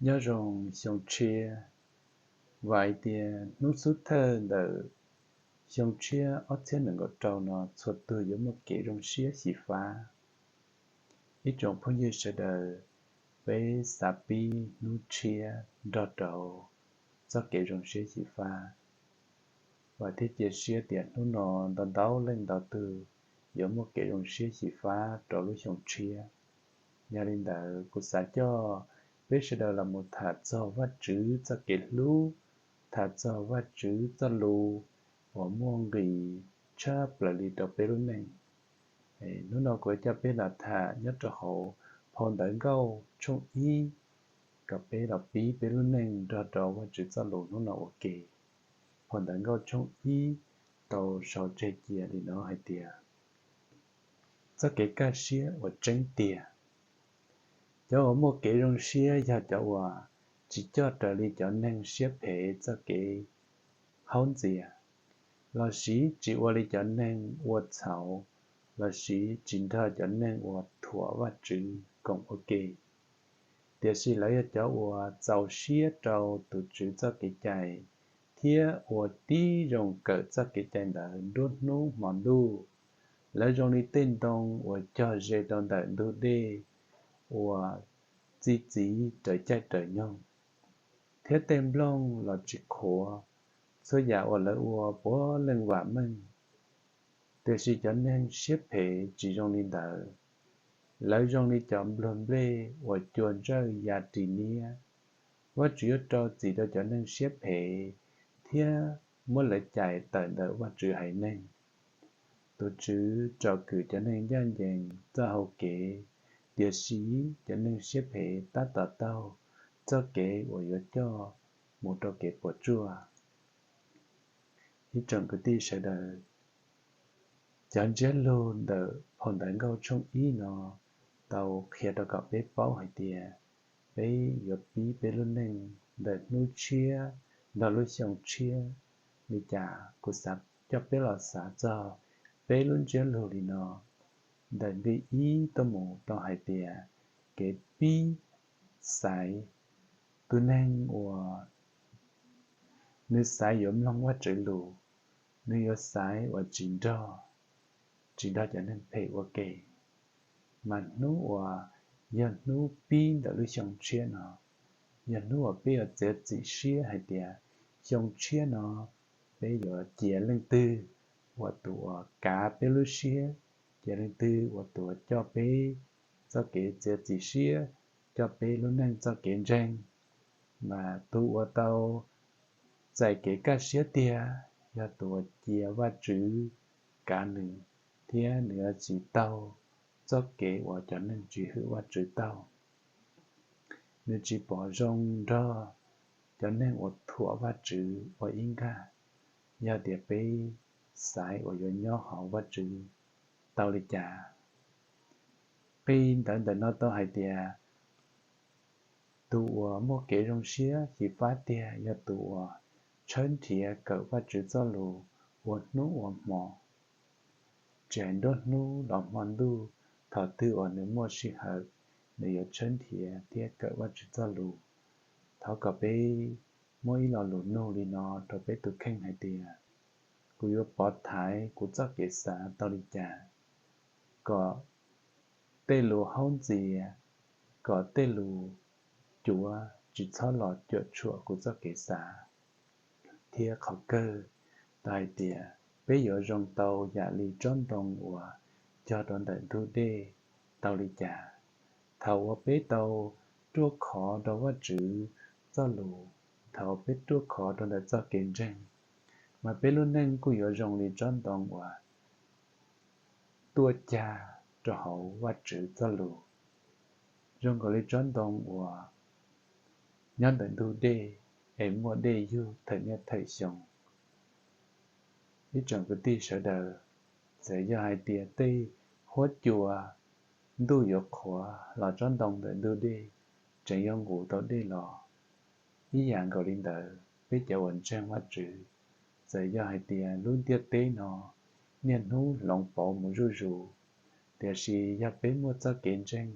Nyob zoo xyoo tshiab. Vam hais tias hnub xub thawj ntawm xyoo tshiab ob txhiab nees nkaum rau no txhua tug yuav muaj kev zoo siab xyiv fab. Ib tsoom phooj ywg sawv daws, peb xav pib hnub tshiab nrog rau txoj kev zoo siab xyiv fab. Vam thiab cia siab tias hnub no ntau ntau leej ntau tug yuav muaj kev zoo siab xyiv fab rau lub xyoo tshiab. Yog li ntawd kuv xav coj peb sawv daws los mus tham txog Vajtswv txoj kev hlub, tham txog Vajtswv txoj lus uas muaj nqis tshaj plaws li rau peb lub neej. Hnub no kuv yuav coj peb los tham nyob rau hauv phau Ntawv Nkauj tshooj ib, kom peb los pib peb lub neej nrog rau Vajtswv txoj lus hnub no ua ke. Phau Ntawv Nkauj tshooj ib tau sau tseg cia li no hais tias: Txoj kev kaj siab uas tseeb tiag. Cov uas muaj kev zoo siab yog cov uas tsis coj raws li cov neeg siab phem txoj kev haub ntxias, lossis tsis ua li cov neeg ua txhaum, lossis tsis nrog cov neeg uas thuam Vajtswv koom ua ke. Tiam sis lawv yog cov uas txaus siab rau tus Tswv txoj kev cai, thiab ua tib zoo kawm txoj kev cai ntawd nruab hnub hmo ntuj. Lawv zoo li tej ntoo uas cog ze rau ntawm ntug dej uas txi txiv raws caij raws nyoog, thiab tej nplooj los tsis qhuav. Txhua yam uas lawv ua puav leej vam meej. Tiam sis cov neeg siab phem tsis zoo li ntawd. Lawv zoo li cov npluag nplej uas cua ntsawj ya ris niab. Vajtswv yuav rau txim rau cov neeg siab phem thiab muab lawv cais tawm ntawm Vajtswv haiv neeg. Tus Tswv tsom kwm cov neeg ncaj ncees txoj hau kev, tiam sis cov neeg siab phem tab tom taug txoj kev uas yuav coj mus rau kev puas tsuaj. Ib tsoom kwv tij sawv daws, cov ntsiab lus ntawm phau Ntawv Nkauj tshooj ib no tau qhia rau kom peb paub hais tias peb yuav pib peb lub neej ntawm hnub tshiab nrog lub xyoo tshiab li cas. Kuv xav coj peb los xav txog peb lub ntsiab lus li no. Ntawm nqe ib tuaj mus tau hais tias kev pib xaiv. Tus neeg uas nws xaiv yuav mloog Vajtswv lus, nws yuav xaiv uas tsis nrog, tsis nrog cov neeg phem ua ke. Mas hnub uas yog hnub pib ntawm lub xyoo tshiab no, yog hnub uas peb yuav txiav txim siab hais tias xyoo tshiab no peb yuav cia leej twg ua tus uas kav peb lub siab, cia leej twg ua tus uas coj peb txoj kev txiav txim siab, coj peb lub neej txoj kev ntseeg. Mas tus uas tau txais kev kaj siab tiag yog tus uas cia Vajtswv kav nws, thiab nws yuav tsis taug txoj kev uas cov neeg tsis hwm Vajtswv taug. Nws tsis pom zoo nrog cov neeg uas thuam Vajtswv ua ib nkag, yog tias peb xaiv uas yuav nyob hauv Vajtswv tau li cas. Qi ntawv ntawm no tau hais tias tus uas muaj kev zoo siab xyiv fab tiag yog tus uas tshawb nrhiav kawm Vajtswv txoj lus ua hnub ua hmo. Tsis hais nruab hnub los hmo ntuj, thaum twg uas nws muaj sij hawm, nws yuav tshawb nrhiav thiab kawm Vajtswv txoj lus. Thov kom peb muab ib lo lus nug li no rau peb tus kheej hais tias: Kuv yuav pov thaiv kuv txoj kev xav tau li cas kom tej lus haub ntxias, kom tej lus cuav tsis txhob los cuam tshuam kuv txoj kev xav? Thiab qhov kawg tau hais tias peb yuav zoo tau yam li tsob ntoo uas cog rau ntawm ntug dej tau li cas? Thaum uas peb tau ruaj khov rau Vajtswv txoj lus, thaum peb ruaj khov rau ntawm txoj kev ntseeg, mas peb lub neej kuj yuav zoo li tsob ntoo uas tuaj cag rau hauv Vajtswv txoj lus, zoo nkaus li tsob ntoo uas nyob ntawm ntug dej es muaj dej yug thawm niaj thawm xyoo. Ib tsoom kwv tij sawv daws, txawm yog hais tias tej huab cua ntuj yuav qhuav los tsob ntoo ntawm ntug dej tseem yuav nqus tau dej los. Ib yam nkaus li ntawd, peb cov uas ntseeg Vajtswv, txawm yog hais tias lub ntiaj teb no niaj hnub hloov pauv mus zuj zus, tiam sis yog peb muaj txoj kev ntseeg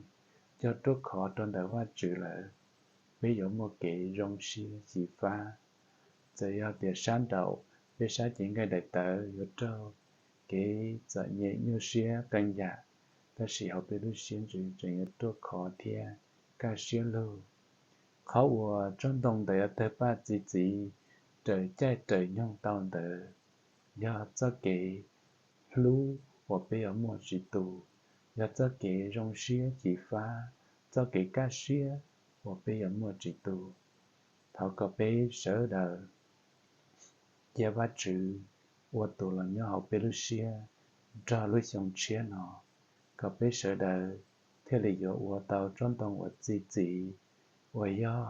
cog ruaj khov rau ntawm Vajtswv lawm, peb yuav muaj kev zoo siab xyiv fab. Txawm yog tias sab nraum peb saib cev nqaij daim tawv yuav raug kev txom nyem nyuaj siab qee yam, tab sis hauv peb lub siab ntsws tseem yuav ruaj khov thiab kaj siab lug. Qhov uas tsob ntoo ntawd yuav tawg paj txi txiv raws caij raws nyoog tau ntawd yog txoj kev hlub uas peb yuav muaj tsis tu, yog txoj kev zoo siab xyiv fab, txoj kev kaj siab uas peb yuav muaj tsis tu. Thov kom peb sawv daws cia Vajtswv ua tus los nyob hauv peb lub siab nrog lub xyoo tshiab no, kom peb sawv daws thiaj li yuav ua tau tsob ntoo uas txi txiv, uas yog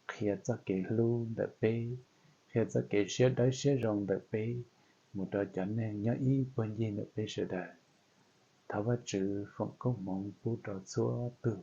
qhia txoj kev hlub ntawm peb, qhia txoj kev siab dawb siab zoo ntawm peb mus rau cov neeg nyob ib puag ncig ntawm peb sawv daws. Thov Vajtswv foom koob hmoov pub rau txhua tus.